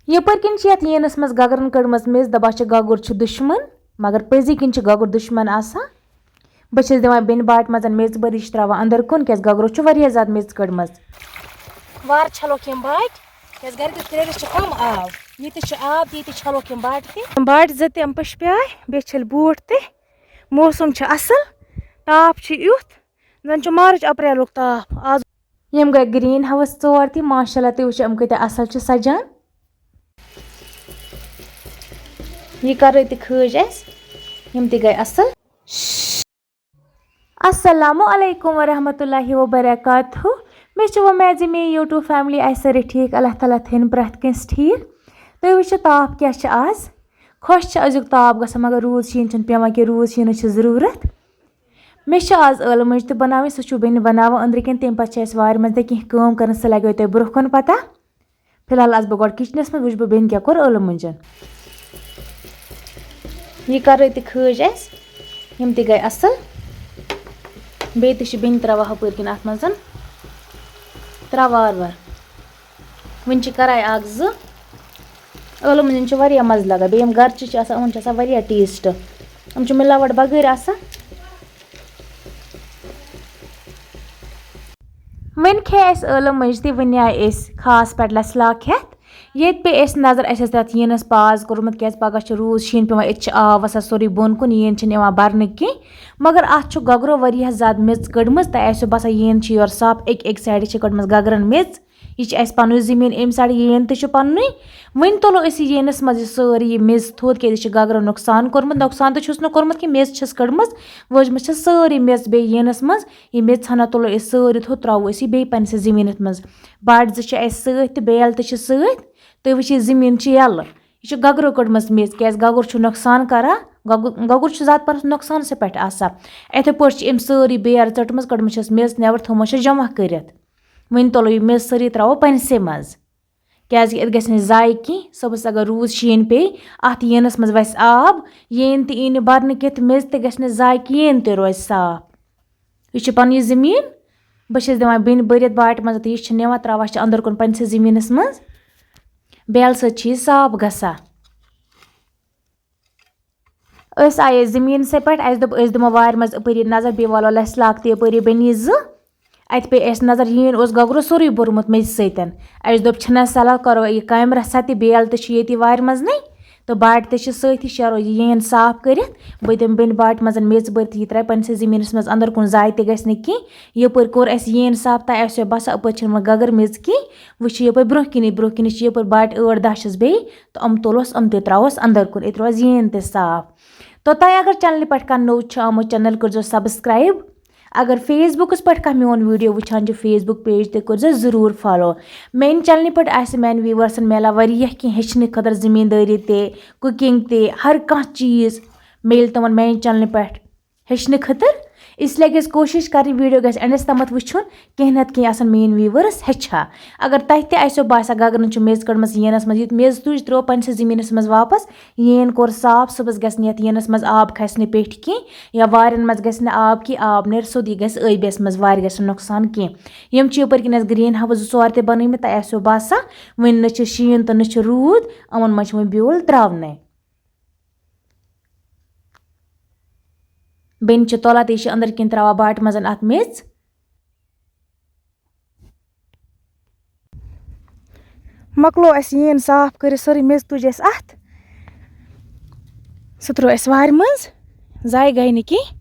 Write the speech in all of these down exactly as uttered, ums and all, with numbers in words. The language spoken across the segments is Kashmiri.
یپٲرۍ کِنۍ چھِ یتھ یینس منٛز گگرن کٔڑمٕژ میٚژ، دپان چھِ گگُر چھُ دُشمن، مگر پٔزی کِنۍ چھُ گگُر دُشمن آسان۔ بہٕ چھَس دِوان بیٚنہِ باٹہِ منٛز میٚژ بٔرِتھ، یہِ چھِ ترٛاوان اندر کُن، کیازِ گگرو چھُ واریاہ زیادٕ میٚژ کٔڑمٕژ۔ وارٕ چھلوکھ یِم باٹہِ، کیازِ گرِ کِس ترٛیلِس چھُ کم آب، ییٚتہِ چھُ آب تہٕ ییٚتہِ چھلوکھ یِم باٹہِ تہِ۔ یِم باٹہِ زٕ تہِ یِم پٔشپیاے، بیٚیہِ چھٔلۍ بوٗٹھ تہِ۔ موسم چھُ اصل، تاپھ چھُ یُتھ، زن چھُ مارچ اپریلُک تاپھ آز۔ یِم گٔے گرین ہاوس ژور تہِ، ماشاءاللہ، تُہۍ وٕچھِو، یِم کۭتیٛاہ اصل چھِ سجان۔ یہِ کرو تہِ کھٲج اَسہِ، یِم تہِ گٔے اصل۔ السلام علیکم ورحمۃ اللہ وبرکاتہ۔ مےٚ چھِ وۄمید زِ میٛٲنۍ YouTube family آسہِ سٲرٕے ٹھیٖک۔ اللہ تعالیٰ تھٲیِن پرٛٮ۪تھ کٲنٛسہِ ٹھیٖک۔ تُہۍ وٕچھِو تاپھ کیٛاہ چھِ آز۔ خۄش چھِ أزیُک تاپھ گژھان، مگر روٗد شیٖن چھُنہٕ پٮ۪وان کینٛہہ، روٗد شیٖنٕچ چھِ ضروٗرت۔ مےٚ چھِ آز ٲلہٕ مۄنجہِ تہِ بَناوٕنۍ، سُہ چھُو بیٚنہِ بَناوان أنٛدرٕ کِنۍ، تَمہِ پَتہٕ چھِ اَسہِ وارِ منٛز تہِ کینٛہہ کٲم کَرٕنۍ، سُہ لَگیو تۄہہِ برٛونٛہہ کُن پَتہ۔ فی الحال آسہٕ بہٕ گۄڈٕ کِچنَس منٛز، وٕچھِ بہٕ بیٚنہِ کیٛاہ کوٚر ٲلہٕ مۄنجَن۔ یہِ کَرٲے تہِ کھٲج اَسہِ، یِم تہِ گٔے اَصٕل۔ بیٚیہِ تہِ چھِ بیٚنہِ ترٛاوان ہُپٲرۍ کِنۍ اَتھ منٛز، ترٛاو وارٕ وارٕ۔ وٕنہِ چھِ کَران اَکھ زٕ۔ ٲلہٕ مۄنجَن چھُ واریاہ مَزٕ لَگان، بیٚیہِ یِم گَرچہِ چھِ آسان، یِمَن چھُ آسان واریاہ ٹیسٹ۔ یِم چھِ مِلاوَٹ بغٲرۍ آسان۔ وۄنۍ کھے اَسہِ ٲلہٕ مۄنجہِ تہِ، وۄنۍ آے أسۍ خاص پٮ۪ٹھ لَسہِ لاکھ ہٮ۪تھ۔ ییٚتہِ پیٚیہِ اَسہِ نظر، اَسہِ ٲس تَتھ یینَس پاز کوٚرمُت، کیٛازِ پَگاہ چھُ روٗد شیٖن پٮ۪وان، ییٚتہِ چھِ آب وَسان سورُے بۄن کُن، یین چھِنہٕ یِوان بَرنہٕ کینٛہہ۔ مگر اَتھ چھُ گگرو واریاہ زیادٕ میٚژ کٔڑمٕژ، تہٕ اَسہِ اوس باسان یین چھِ یورٕ صاف، أکۍ أکۍ سایڈٕ چھِ کٔڑمٕژ گگرَن میٚژ۔ یہِ چھِ اَسہِ پَنُن زٔمیٖن، اَمہِ سایڈٕ یین تہِ چھُ پَننُے۔ وۄنۍ تُلو أسۍ یہِ یینَس منٛز یہِ سٲرٕے یہِ میٚژ تھوٚد، کیٛازِ یہِ چھِ گگرو نۄقصان کوٚرمُت۔ نۄقصان تہِ چھُس نہٕ کوٚرمُت کینٛہہ، میٚژ چھَس کٔڑمٕژ، وٲجمٕژ چھَس سٲرٕے میٚژ بیٚیہِ یینَس منٛز۔ یہِ میٚژ ژھَنا تُلو أسۍ سٲرٕے تھوٚد، ترٛاوو أسۍ یہِ بیٚیہِ پنٛنِسٕے زٔمیٖنَس منٛز۔ باٹہِ زٕ چھِ اَسہِ سۭتۍ تہٕ بیل تہِ چھِ سۭتۍ۔ تُہۍ وٕچھِو، یہِ زٔمیٖن چھِ یَلہٕ۔ یہِ چھِ گگرو کٔڑمٕژ میٚژ، کیٛازِ گگُر چھُ نۄقصان کَران۔ گگُر، گگُر چھُ زیادٕ پَہَن نۄقصانَسٕے پٮ۪ٹھ آسان۔ یِتھَے پٲٹھۍ چھِ أمۍ سٲرٕے بیل ژٔٹمٕژ، کٔڑمٕژ چھَس میٚژ نٮ۪بر، تھوٚومُت چھَس جمع کٔرِتھ۔ وۄنۍ تُلو یہِ میٚژ سٲرٕے، ترٛاوو پنٛجسے منٛز، کیٛازِکہِ اَتھ گژھِ نہٕ ضایع کینٛہہ۔ صُبحَس اگر روٗد شیٖن پیٚیہِ، اَتھ یینَس منٛز وَسہِ آب، یین تہِ یی نہٕ بَرنہٕ کینٛہہ تہٕ میٚژ تہِ گژھِ نہٕ ضایع کینٛہہ، یین تہِ روزِ صاف۔ یہِ چھِ پَنٕنۍ یہِ زٔمیٖن، بہٕ چھَس دِوان بیٚنہِ بٔرِتھ باٹہِ منٛز تہٕ یہِ چھِ نِوان ترٛاوان چھِ اَندَر کُن پنٛنِسٕے زٔمیٖنَس منٛز۔ بیلہٕ سۭتۍ چھِ یہِ صاف گژھان۔ أسۍ آیے زٔمیٖنسٕے پٮ۪ٹھ، اَسہِ دوٚپ أسۍ دِمو وارِ منٛز اَپٲری نظر، بیٚیہِ والو لَسہِ لاکھ تہِ یَپٲری بیٚنہِ زٕ۔ اَتہِ پیٚیہِ اَسہِ نظر، یین اوس گگرو سورُے بوٚرمُت میٚژِ سۭتۍ۔ اَسہِ دوٚپ چھِنہ سَلَل، کَرو یہِ کامہِ رَژھا تہِ، بیل تہِ چھِ ییٚتی وارِ منٛز نٕے تہٕ باٹہِ تہِ چھِ سۭتی، شیرو یہِ یین صاف کٔرِتھ۔ بہٕ دِمہٕ بیٚنہِ باٹہِ منٛز میٚژ بٔرِتھ، یہِ ترٛاوِ پنٛنِسٕے زٔمیٖنَس منٛز اَندَر کُن، ضایع تہِ گژھِ نہٕ کینٛہہ۔ یَپٲرۍ کوٚر اَسہِ یین صاف، تۄہہِ آسیو باسان اَپٲرۍ چھِنہٕ وۄنۍ گگٕر میٚژ کینٛہہ۔ وٕچھِو یَپٲرۍ برٛونٛہہ کِنی، برٛونٛہہ کِنی چھِ یَپٲرۍ باٹہِ ٲٹھ دَہ چھَس بیٚیہِ۔ تہٕ یِم تُلوس، یِم تہِ ترٛاووس اَندَر کُن، أتی روزِ یین تہِ صاف۔ توٚتام اگر چَنلہِ پٮ۪ٹھ کانٛہہ نوٚو چھُ آمُت، چَنَل کٔرۍزیو subscribe۔ اگر Facebookس پٮ۪ٹھ کانٛہہ میون video وٕچھان چھُ، Facebook page تہِ کٔرۍزیو ضروٗر follow۔ میٛانہِ چَنلہِ پٮ۪ٹھ آسہِ میٛانہِ viewersن میلان واریاہ کینٛہہ ہیٚچھنہٕ خٲطرٕ، زٔمیٖندٲری تہِ، cooking تہِ، ہر کانٛہہ چیٖز میلہِ تِمَن میٛانہِ چَنلہِ پٮ۪ٹھ ہیٚچھنہٕ خٲطرٕ۔ اس لیے گژھِ کوٗشِش کَرٕنۍ video گژھِ endس تامَتھ وٕچھُن، کینٛہہ نَتہٕ کینٛہہ آسَن میٛٲنۍ viewers ہیٚچھان۔ اگر تۄہہِ تہِ آسیو باسان گگرَن چھُ میٚژ کٔڑمٕژ یینَس منٛز، یُتھ میٚژ تُج ترٛٲو پنٛنِسٕے زٔمیٖنَس منٛز واپَس، یین کوٚر صاف، صُبحَس گژھِ نہٕ یَتھ یینَس منٛز آب کھَسہِ نہٕ پیٚٹھۍ کینٛہہ یا وارٮ۪ن منٛز گژھِ نہٕ آب کینٛہہ، آب نیرِ سیوٚدُے گژھِ ٲبِیَس منٛز، وارِ گژھِ نہٕ نۄقصان کینٛہہ۔ یِم چھِ یَپٲرۍ کِنۍ اَسہِ green house زٕ ژور تہِ بَنٲومٕتۍ، تۄہہِ آسیو باسان وٕنہِ نہ چھِ شیٖن تہٕ نہ چھِ روٗد، یِمَن منٛز چھِ وۄنۍ بیول ترٛاونَے۔ بیٚنہِ چھِ تُلان تہٕ یہِ چھِ أنٛدٕرۍ کِنۍ ترٛاوان باٹہِ منٛز اَتھ میٚژ۔ مۄکلو اَسہِ یین صاف کٔرِتھ، سٲرٕے میٚژ تُج اَسہِ اَتھ۔ سُہ ترٛوو اَسہِ وارِ منٛز، ضایع گٔے نہٕ کینٛہہ۔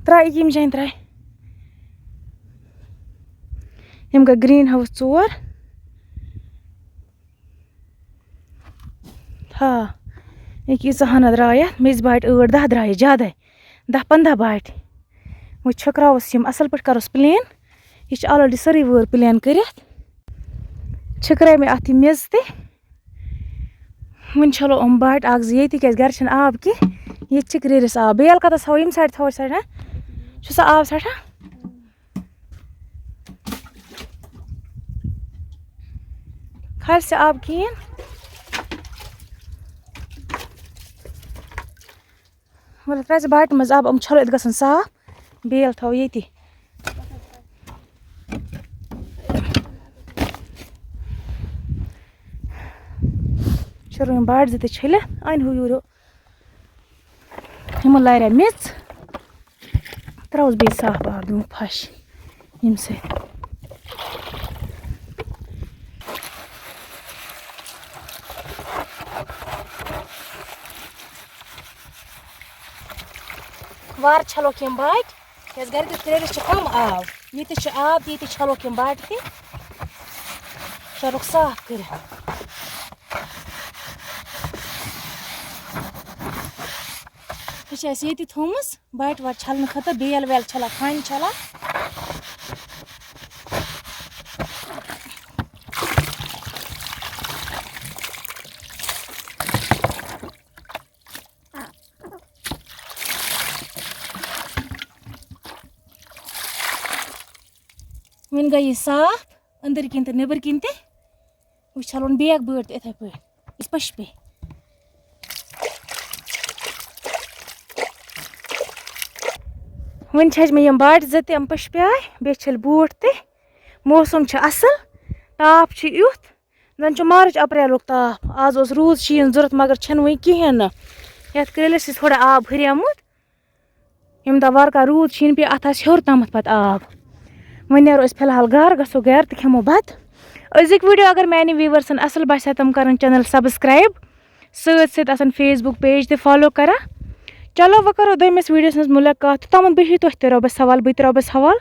ترٛایہِ ییٚمہِ جایہِ ترٛایہِ۔ یِم گٔے green house ژور۔ ہا، ییٚکیٛاہ ییٖژاہ ہنا درٛاے اَتھ، میٚژِ باٹہِ ٲٹھ دَہ درٛایہِ زیادَے، دَہ پنٛداہ باٹہِ۔ وۄنۍ چھٔکراووس یِم اَصٕل پٲٹھۍ، کَروس plain۔ یہِ چھِ already سٲرٕے وٲر plain کٔرِتھ۔ چھٔکرٲے مےٚ اَتھ یہِ میٚژ تہِ۔ وۄنۍ چھَلو یِم باٹہِ اَکھ زٕ ییٚتی، کیٛازِ گَرِ چھِنہٕ آب کینٛہہ۔ ییٚتہِ چھِ گرٛیٖرِس آب۔ بیل کَتَس تھاوو؟ ییٚمہِ side تھاوو أسۍ side، ہا؟ چھُ سُہ آب ژھٹان؟ کھالہِ سُہ آب کِہیٖنۍ۔ مطلب، ترٛایہِ ژٕ باٹہِ منٛز آب، یِم چھَلو، ییٚتہِ گژھن صاف، بیل تھاوو ییٚتی۔ تہٕ رُوِم باٹہِ زٕ تہِ چھٔلِتھ، اَنہِ ہُہ یوٗرۍ یِمو لارِ میٚژ، ترٛاوُس بیٚیہِ صاف آب، دِمو پھش ییٚمہِ سۭتۍ۔ وارٕ چھَلوکھ یِم باٹہِ، کیٛازِ گَرِ کِس کرٛیلِس چھِ کَم آب، ییٚتہِ چھِ آب، ییٚتہِ چھَلوکھ یِم باٹہِ تہِ، کَرُکھ صاف کٔرِتھ۔ یہِ چھِ اَسہِ ییٚتی تھٲومٕژ باٹہِ واٹہِ چھَلنہٕ خٲطرٕ، بیل ویل چھَلان، کھانہِ چھَلان۔ وۄنۍ گٔے یہِ صاف، أنٛدٕرۍ کِنۍ تہٕ نیٚبٕرۍ کِنۍ تہِ۔ وۄنۍ چھَلون بیگ بٔڑ تہِ یِتھَے پٲٹھۍ، یُس پٔشہِ پیٚیہِ۔ وۄنۍ چھَچہِ مےٚ یِم باٹہِ زٕ تہِ، یِم پٔشہِ پیٚیہِ، بیٚیہِ چھٔلۍ بوٗٹھ تہِ۔ موسم چھُ اَصٕل، تاپھ چھُ یُتھ، زَن چھُ مارٕچ اپریلُک تاپھ۔ آز اوس روٗد شیٖن ضوٚرَتھ، مگر چھَنہٕ وۄنۍ کِہیٖنۍ نہٕ۔ یَتھ کرٛیلِس چھِ تھوڑا آب ہُریومُت۔ ییٚمہِ دۄہ وارٕ کارٕ روٗد شیٖن پیٚیہِ، اَتھ آسہِ ہیوٚر تامَتھ پَتہٕ آب۔ وۄنۍ نیرو أسۍ فی الحال گَرٕ، گژھو گَرٕ تہٕ کھٮ۪مو بَتہٕ۔ أزِکۍ video اگر میٛانٮ۪ن viewersن اَصٕل باسہِ ہا، تِم کَرَن channel subscribe، سۭتۍ سۭتۍ آسَن Facebook page تہِ follow کَران۔ چلو وۄنۍ کَرو دوٚیمِس videoس منٛز مُلاقات، توٚتامَتھ بِہِو تُہۍ تہِ رۄبَس حوال، بہٕ تہِ رۄبَس حوال۔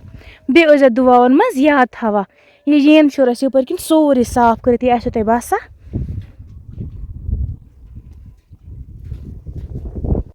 بیٚیہِ ٲسۍزیو دُعاوَن منٛز یاد تھاوان۔ یہِ یِیَن پھیُر اَسہِ یَپٲرۍ کِنۍ سورُے صاف کٔرِتھ، یہِ آسیو تۄہہِ باسان۔